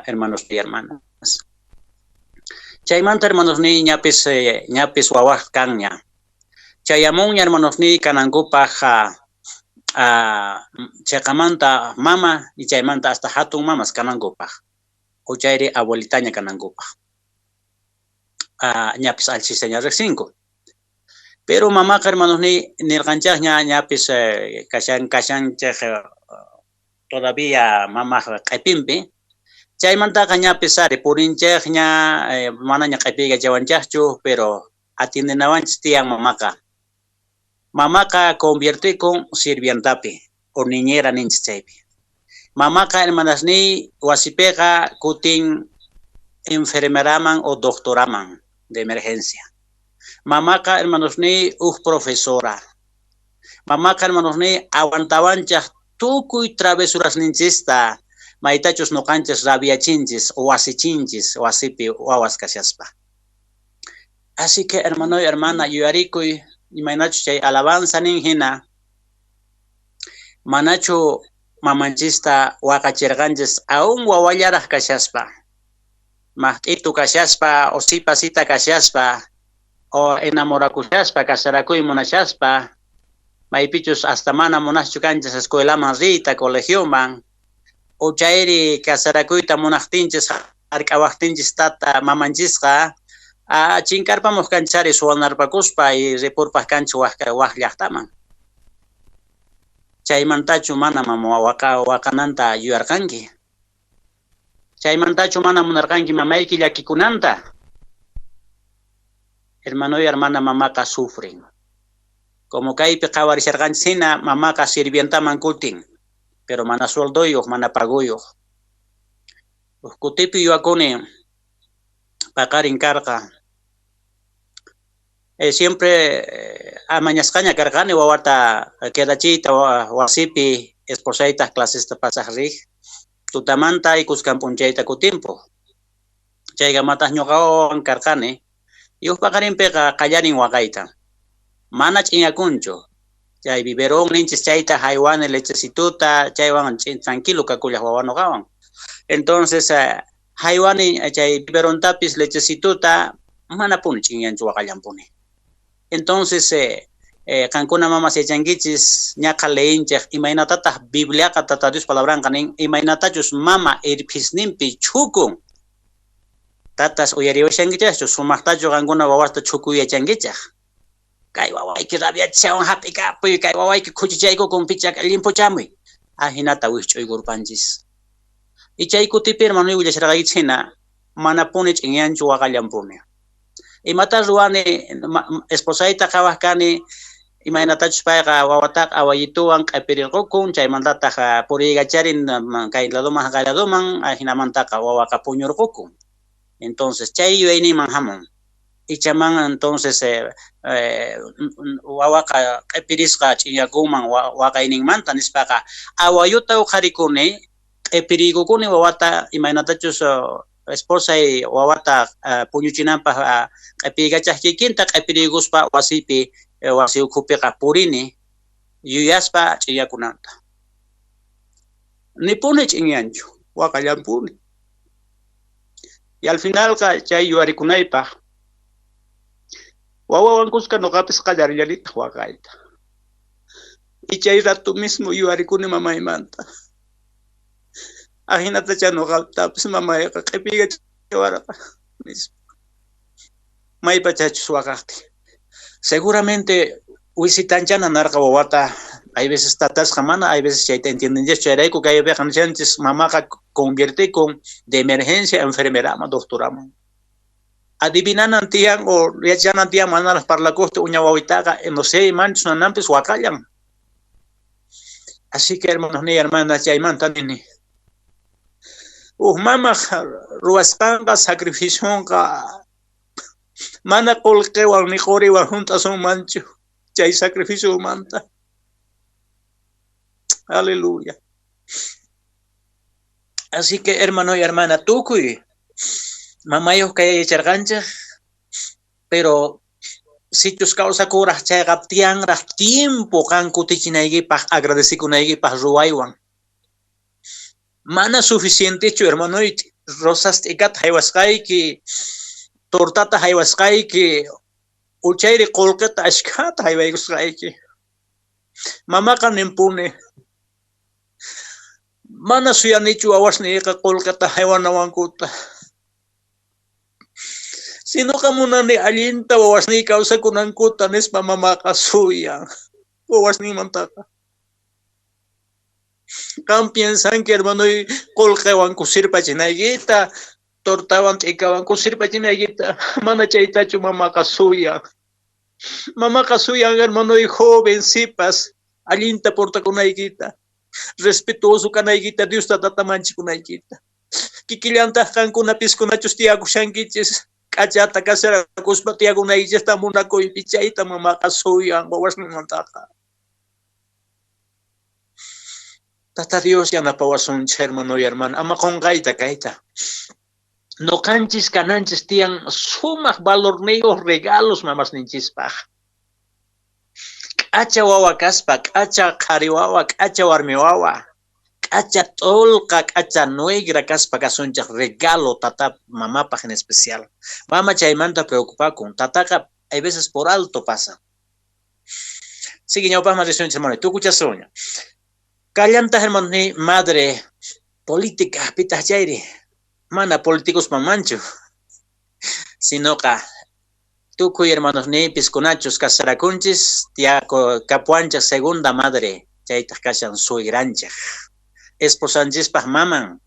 hermanos y hermanas. Chaymanta hermanos ni ñapis ñapis wawaq kanña. Chayamunña hermanos ni kanankupaq chaqamanta mama y chaymanta hasta hatun mamas kanankupaq. Uchayri abuelitaña kanankupaq. Ñapis alchistaña riqsinku. Pero mamaqa hermanos ni nirqanchaqña ñapis kashan kashanchaq todavía mamaq q'ipinpi. Chaymantaqa ñapis ari purinchikña, manaña q'ipiykachawanchikchu, pero atiendenawanchis tiyan mamaqa. Mamaqa conviertikun sirvientapi o niñera ninchis chaypi. Mamaqa, hermanasniy, wasipiqa kutin enfermeraman o doctoraman de emergencia. Mamaqa, hermanosniy, uj profesora. Mamaqa, hermanosniy, aguantawanchik tukuy travesurasninchista, maytachus nuqanchis rabiachinchis o wasichinchis wasipi wawas kashaspa. Así que, hermano y hermana, yuyarikuy imaynachus chay alabanza nin hina, manachu mamanchista waqachirqanchis aún wawallaraq kashaspa, maqt'itu kashaspa o sipasita kashaspa o enamorakushaspa, casarakuy munashaspa, maypichus hasta mana munaschu kanchis escuelaman riyta, colegioman, o chayri casarakuyta munaqtinchis, hark'awaqtinchis tata mamanchisqa, chinkarpamuq kanchari suwanarpakuspa y ripurpaq kanchis waq llaqtaman. Chaymantachu mana mama waqananta yuyarqanki? Chaymantachu mana munarqanki mamayki llakikunanta? Hermano y hermana, mamaqa sufren. Como kaypi qhawarisharqanchis hina, mamaqa sirvientaman kutin, pero mana sueldoyuq, mana pagoyuq. Uj kutipi yuyakuni paqarin karqa. Siempre amañasqaña karqani wawata quedachiyta wasipi, esposaytaq clasesta pasaq riq, tutamanta y kuskan p'unchayta kutimpuq. Chaykamataq ñuqawan karqani, y uj paqarinpiqa qallarin waqayta. Mana ch'inyakunchu. Chay biberón ninchis chayta haywani lechecituta, chaywan tranquilo kakullaq wawa ñuqawan. Entonces, haywani chay biberontapis lechecituta manapuni ch'inyanchu, waqallanpuni. Entonces, qankuna mamas yachankichis ñaqa leyinchik imaynatataq Bibliaqa Tata Dios palabranqa nin imaynatachus mama irphisninpi chhukun. Tatas uyariwashankichikchu, sumaqtachu qankuna wawasta chhukuy yachankichik. Kay wawayki rabiachishawan hap'ikapuy, kay wawayki khuchichaykukun pichaka llimpuchamuy. Ajinata wikch'uykurpanchis. Y chay kutipi, hermano, willasharqaykichis hina, manapuni ch'inyanchu, waqallanpuni. Imata ruwani, esposayta qhawaq kani, imaynatachus payqa wawataqa awayituwan q'apirirqukun, chaymantataq puriykacharin kay ladoman haqay ladoman, ajinamantaqa wawaqa puñurqukun. Entonces chay yuyayninman hamun. Ichaman entonces wawaqa q'ipirisqa ch'inyakunman waqayninmanta nispaqa awayuta uqharikuni, q'ipiriykukuni wawata imaynatachus esposay wawata puñuchinanpaq q'ipiykachaq kikinta q'ipiriykuspa wasipi wasi ukhupiqa purini yuyaspa ch'inyakunanta. Nipuni ch'inyanchu, waqallanpuni. Y al finalqa chay yuyarikunaypaq wawawan kuska ñuqapis qallarillanitaq waqayta. Y chay rato mismo yuyarikuni mamaymanta. Ajinatacha ñuqatapis mamayqa q'ipiykachawarqa nispa. Maypachachus waqaqtin. Seguramente wisitanchana narqa wawata. Hay veces tatasqa mana, hay veces chayta entiendenchis. Chayrayku kaypiqa nishanchis mamaqa conviertikun de emergencia enfermeraman, doctoraman. Adivinanan tiyan o yachanan tiyan manaraq parlakuqti uña wawitaqa, no sé, manchus nananpis waqallan. Así que, hermanos ni hermanas, chaymanta nini. Uj mamaq ruwasqanqa sacrificionqa mana qullqiwan ni quriwan hunt'asunmanchu chay sacrificiomanta. Aleluya. Así que, hermano y hermana, tukuy mamayuq kay yacharqanchik, pero sichus kawsakuraq chayqa tiyanraq tiempo qan kutichinaykipaq, agradecikunaykipaq ruwaywan. Mana suficientechu, hermano, rosas t'ikata haywasqayki, tortata haywasqayki, uchayri qullqita ashkhata haywaykusqayki. Mamaqa ninpuni, mana suyanichu wawasniyqa qullqita haywanawankuta. Sinoqa munani allinta wawasniy kawsakunankuta nispa mamaqa suyan wawasninmantaqa. Qam piensanki, hermanoy, qolqewan kusirpachinaykita, tortawan t'ikawan kusirpachinaykita, mana chaytachu mamaqa suyan. Mamaqa suyan, hermanoy, joven, sipas, allinta portakunaykita, respetuoso kanaykita, Diosta tatamanchikunaykita. Kikillantaq qankuna piskunachus tiyakushankichis, k'achata kasarakuspa tiyakunaykichista munakuypi, chayta mamaqa suyan wawasninmantaqa. Tata Dios yanapawasunchis, hermano y hermana, ama qunqayta kayta. Noqanchis kananchis tiyan sumaq valorniyuq regalos mamasninchispaq. K'acha wawa kaspa, k'acha qhari wawa, k'acha warmi wawa, k'acha t'ulqa, k'acha nuegra kaspa kasunchik regalo tata mamapaq en especial. Mama chaymanta preocupakun, tataqa hay veces por alto pasa. Sigue ñawpaqman risunchis, hermano, tukuchasunña. Kallantaq, hermano, ni madre política, pitaq chayri, mana políticos mamanchu, sinoqa tukuy hermanos ni piskunachus kasarakunchis, tiyako kapuanchik segunda madre, chaytaq kashan suegranchik, esposanchispaq maman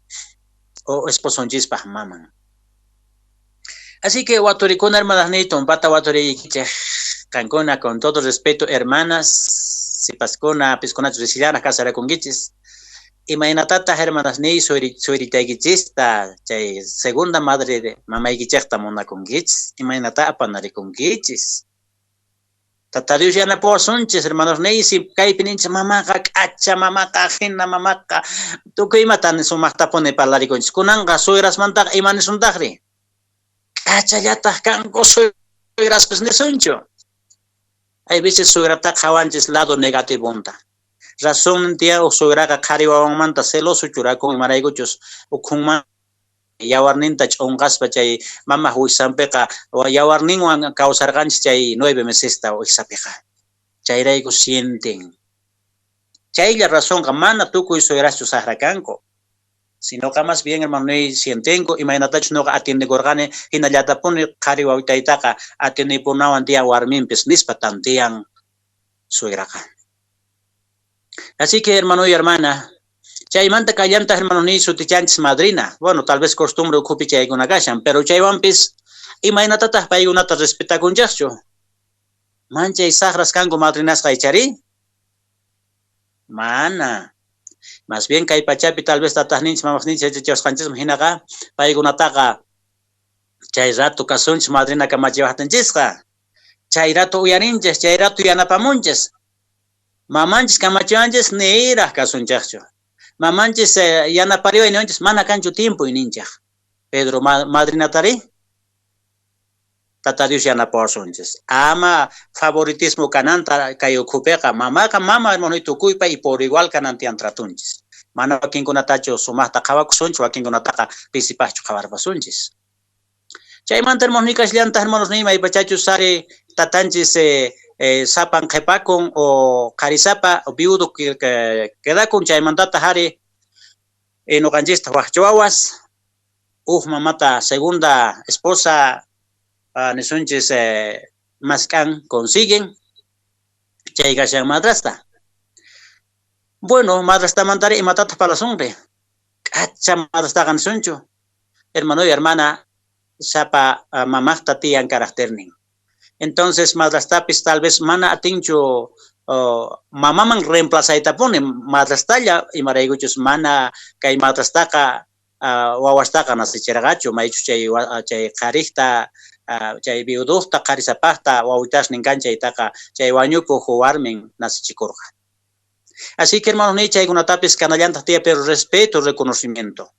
o esposonchispaq maman. Así que waturikuna, hermanas ni tumpata waturiykichik, qankuna con todo respeto, hermanas, sipaskuna, piskunachus risillanas kasarakunkichis. Imaynatataq, hermanas ni, sueritaykichista, chay segunda madre de mamaykichikta munakunkichis, imaynata apanarikunkichis. Tata Dios yanapawasunchis, hermanos ni, si kaypi ninchis mamaqa k'acha, mamaqa hina, mamaqa tukuy imata sumaqtapuni parlarikunchis. Kunanqa suegrasmantaqa ima nisuntaqri? K'achallataq kanku suegraspis nisunchu. Hay veces suegrataqa qhawanchis lado negativonta. Razón tiyan uj suegraqa qhari wawanmanta celoso churakun, imaraykuchus ukhunman yawarninta ch'unqaspa chay mamaq wiksanpiqa yawarninwan kawsarqanchis chay 9 mesesta wiksapiqa. Chayrayku sienten. Chaylla razonqa mana tukuy suegraschu saqra kanku. Sinoqa más bien, hermano, sientenku imaynatachus nuqa atiendekurqani hinallatapuni qhari wawitaytaqa atiendepunawan tiyan warminpis nispa tantiyan suegraqa. Así que, hermano y hermana, chaymanta kallanta, hermano, ni sutichanchis madrina. Bueno, tal vez costumbre ukhupi chaykuna kashan, pero chaywanpis imaynatataq paykunata respetakunchaqchu? Manchay saqras kanku madrinasqa ichari? Mana. Más bien kay pachapi tal vez tataqninchis mamaqninchis yachachiwasqanchisman hinaqa paykunataqa chay rato kasunchis madrina kamachiwaqtinchisqa. Chay rato uyarinchis, chay rato yanapamunchis. Mamanchis kamachiwanchis niraq kasunchaqchu. Mamanchis yanapariway niwanchis mana kanchu tiempo ninchaq. Pedro madrinatari Tata Dios yanapawasunchis. Ama favoritismo kananta kay ukhupiqa mamaqa mama hermano tukuypa y por igual kanantian tratunchis. Mana wakinkunatachu sumaqta qhawakusunchis, wakinkunataqa pisipaqchu qhawarpasunchis. Chaymanta hermanos ni kashllanta hermanos ni maypachachus sari tatanchis sapan qhipakun o qharisapa o viudo quedakun chaymantata hari nuqanchista waqchu wawas uj mamata segunda esposa nisunchis mask'an consiguen chay kashan madrasta. Bueno, madrastamantari imatataq parlasunri? K'acha madrastaqa nisunchu. Hermano y hermana, sapa mamaqta tiyan caracternin. Entonces madrastapis tal vez mana atinchu mamaman reemplazaytapuni madrastalla imaraykuchus mana kay madrastaqa wawastaqa nasichirqachu maychus chay chay qharikta chay viuduqta qharisapaqta wawitasnin kan chaytaqa chay wañukuq warmin nasichikurqa. Así que hermanos ni chaykunatapis kanallantaq tiya pero respeto, reconocimiento.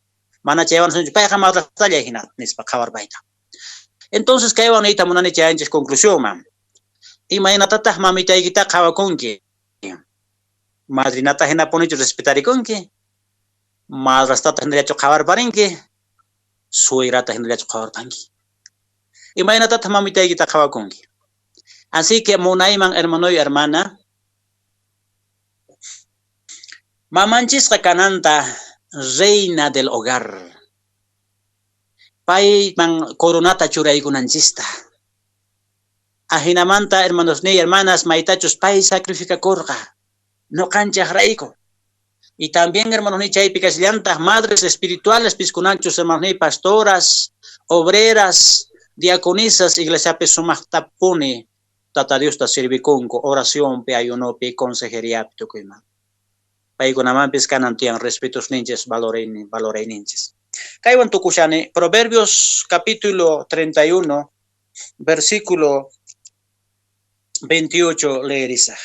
Mana chaywan sunchu payqa madrastalla hina nispa qhawarpayta. Entonces kaywan niyta munani chayanchis conclusión. Imaynatataq mamitaykita qhawakunki? Madrinata hinapunichu respetarikunki? Madrastata hinallachu qhawarparinki? Suegrata hinallachu qhawarpanki? Imaynatataq mamitaykita qhawakunki? Así que munayman hermano y hermana, mamanchisqa kananta reina del hogar. Payman coronata churaykunanchista. Ajinamanta, hermanos ni hermanas, maytachus pay sacrificakurqa. Nuqanchaqrayku. Y también, hermanos ni chaypi kasllantaq madres espirituales piskunanchus, hermanos ni pastoras, obreras, diaconisas, iglesiapi sumaqtapuni Tata Diosta sirvikunku, oracionpi, ayunopi, consejeriapi tukuyman. Paykunamanpis kanan tiyan respetos ninchis, valorayninchis. Kaywan tukushani, Proverbios capítulo 31, versículo 28 leerisaj.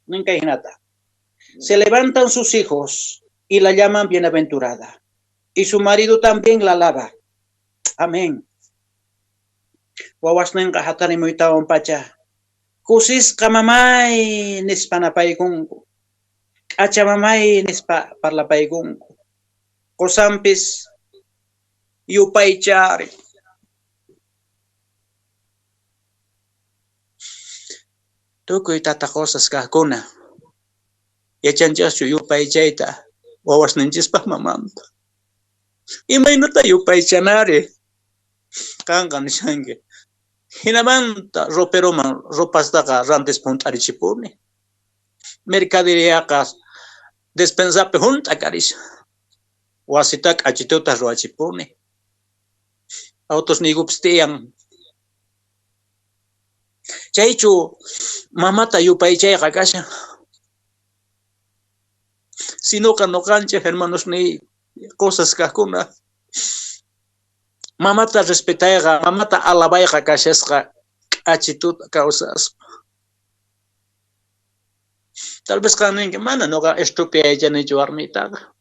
Ninkay hinata. Se levantan sus hijos y la llaman bienaventurada, y su marido también la alaba. Amén. Wawasninqa hatarimuytawan pacha. Kusisqa mamay nispa napaykunku. K'acha mamay nispa parlapaykunku. Qosanpis yupaychari. Tukuy tata qosas kaqkuna. Yachanchaschu yupaychayta wawasninchispaq mamanta. Imaynata yupaychanari. Qanqa nishanki. Hinamanta roperoman ropastaqa rantis punt'arichipuni. Mercaderiaqa despensapi hunt'a karisha. Wasitaqa k'achituta ruwachipuni. Autos niykupis tiyan. Chaychu mamata yupaychayqa kashan. Sinoqa nuqanchik hermanos ni cosas kaqkuna. Mamata respetayqa, mamata alabayqa kashasqa k'achituta kawsaspa. Tal vez qan ninki, mana nuqa estupiaychanichu warmitaqa.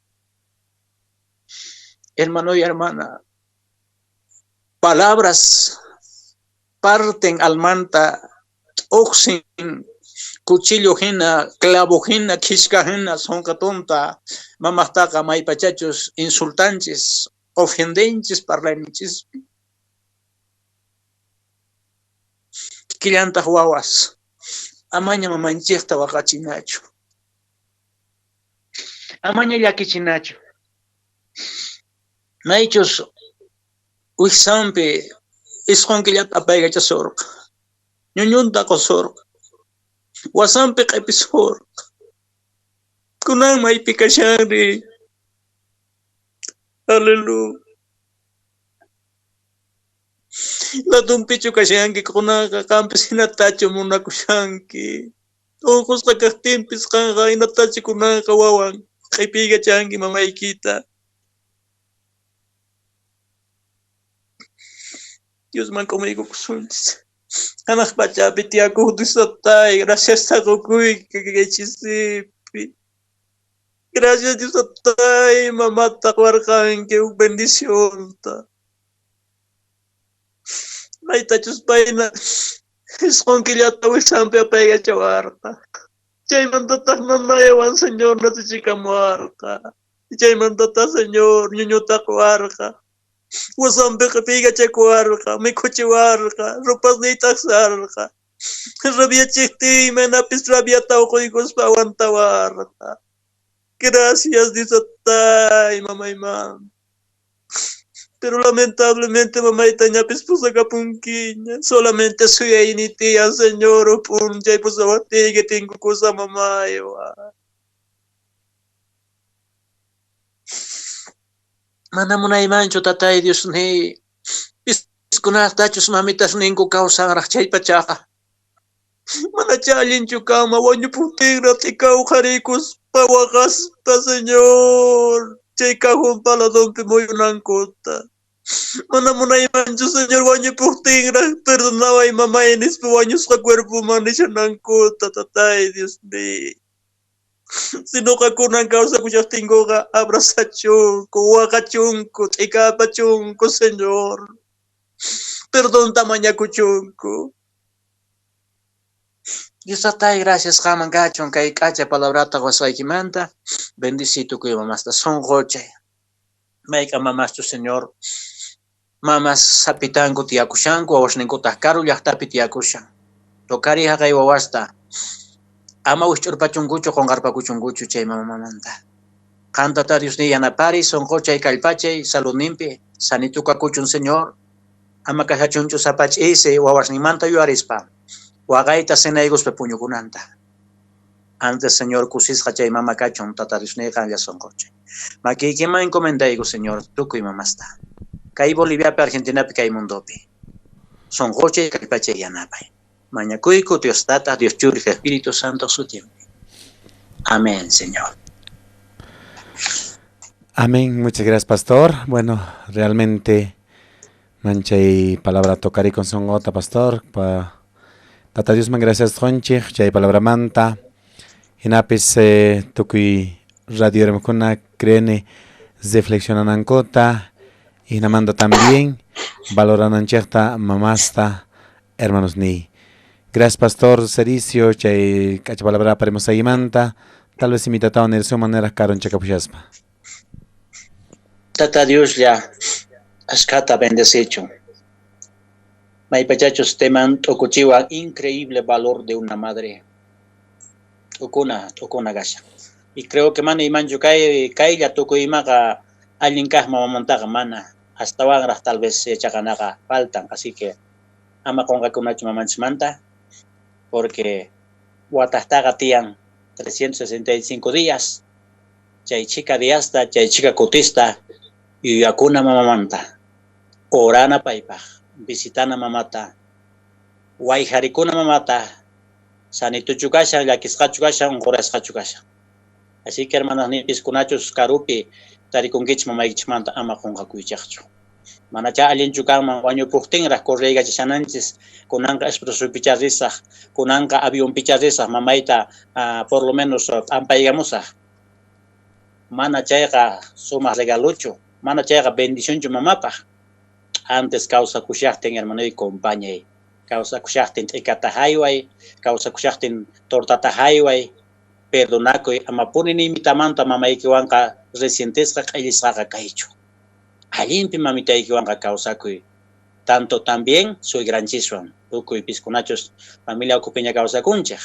Hermano y hermana, palabras parten almanta, t'uqsin cuchillo hina, clavo hina, khishka hina, sonqatunta, mamaqtaqa maypachachus insultanchis, ofendenchis parlayninchis. Kikillantaq wawas, amaña mamanchikta waqachinachu. Amaña llakichinachu. Maychus wiksanpi isqun killata apaykachasurqa, ñuñunta qusurqa, wasanpi q'ipisurqa. Kunan maypi kashanri. Aleluya. Ladunpichu kashanki kunanqa qampis hinatachu munakushanki. Unqusqa kaqtinpis qanqa hinatachu kunanqa wawan q'ipiykachanki mamaykita. Diosman k'umuykukusunchis. Hanaq pachapi tiyakuq Dios gracias qukuyki kaychisipi. Gracias Dios tatay, mamata warqanki huk bendicionta. Maytachus payna isqun killata wiksanpi apaykachawarqa. Chaymantataq mamaywan Señor nasichikamuwarqa. Chaymantataq Señor ñuñuta quwarqa. Wasanpi q'ipiykachakuwarqa, mikhuchiwarqa, rupasniyta aqsarqa. Rabiachiqtiy manapis rabiata uquykuspa aguantawarqa. Gracias Dios tatay, mamayman. Pero lamentablemente mamayta ñapis pusakapunkiña. Solamente suyayni tiyan, Señor, p'unchay pusawaqtiyki tinkukusa mamaywan. Mana munaymanchu tatay Dios ni piskunaqtachus mamitas ninku kawsanraq chay pachaqa. Mana allinchu kanman wañupuptinraq t'ika uqharikuspa waqaspa, Señor, chay cajón paladonpi muyunankuta. Mana munaymanchu, Señor, wañupuptinraq perdonaway mamay nispa wañusqa cuerpoman nishanankuta, tatay Dios ni. Sinoqa kunan kawsakushaqtinkuqa abrazachunku, waqachunku, t'ika apachunku, Señor. Perdonta mañakuchunku. Dios tatay, gracias qaman kachun kay k'acha palabrata qusqaykimanta. Bendici tukuy mamasta sunquchay. Mayka mamaschu, Señor. Mamas sapitanku tiyakushanku, wawasninkutaq karu llaqtapi tiyakushan. Tocari haqay wawasta. Ama wikch'urpachunkuchu, qunqarpakuchunkuchu chay mamamanta. Qan tata Dios ni yanapari, sunquchay, kallpachay, saludninpi, sanitukakuchun, Señor. Ama kashachunchu sapach'isi wawasninmanta yuyarispa. Waqayta cenaykuspa puñukunanta. Antes, Señor, kusisqa chay mama kachun, Tata Diosniyqa anlla sunquchay. Makiykiman encomendayku, Señor, tukuy mamasta. Kay Boliviapi, Argentinapi, kay mundopi. Sunquchay, kallpachay, yanapay. Mañakuyku, Dios Tata, Dios Churi, Espíritu Santo sutinpi. Amén, Señor. Amén. Muchas gracias, pastor. Bueno, realmente manchay palabra tocarikun sunquta, pastor. Pa Tata Diosman gracias qunchik chay palabramanta. Hinapis tukuy radio hermanokuna creeni reflexionanankuta hinamanta también valorananchikta mamasta hermanos niy. Gracias, pastor Cericio, chay k'acha palabra aparimusqaykimanta. Tal vez imitatawan nirsun manera karunchakapushaspa. Tata Dioslla ashkhata bendecichun. Maypachachus teman t'ukuchiwan increíble valor de una madre. T'ukuna, t'ukuna kashan. Y creo que mana imanchu kay kaylla tukuy imaqa allin kaq mamamantaqa mana astawanraq tal vez yachaqanaqa faltan. Así que ama qunqakunachu mamanchismanta, porque wataqtaqa tiyan 365 días, chay chhika diasta, chay chhika kutista yuyakuna mamamanta, orana paypaq, visitana mamata, wayjarikuna mamata, sanituchu kashan, llakisqachu kashan, unqurasqachu kashan. Así que hermanas nipis kunachus karupi tarikunkichik mamaykichikmanta ama qunqakuychikchu. Manacha allinchu kanman wañupuqtinraq correykachashananchis, kunanqa expresopicha risaq, kunanqa avionpicha risaq, mamayta por lo menos p'ampaykamusaq. Mana chayqa sumaq regalochu, mana chayqa bendicionchu mamapaq. Antes kawsakushaqtin, hermanoy, compañay. Kawsakushaqtin t'ikata hayway, kawsakushaqtin tortata hayway, perdonakuy, amapuni nimitamanta mamaykiwanqa resientesqa q'illisqaqa kaychu. Allinpi mamitaykiwanqa kawsakuy. Tanto también suegranchiswan, tukuy piskunachus familia ukhupiña kawsakunchik.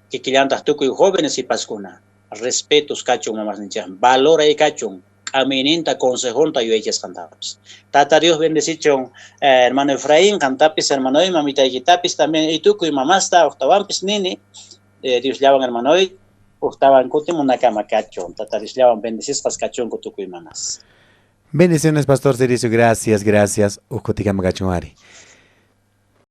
Kikillantaq tukuy jóvenes sipaskuna, respetos kachun mamasninchik, valoray kachun, k'amiyninta, consejonta yuyaychasqantapis. Tata Dios bendecichun, hermano Efraín, qantapis, hermanoy, mamitaykitapis también, y tukuy mamasta, uqtawanpis nini, Diosllawan hermanoy, uqtawan kutimunakama kachun, Tata Diosllawan bendecisqas kachunku tukuy mamas. Bendiciones, Pastor Cericio, gracias, gracias. Uqkutikama kachun ari.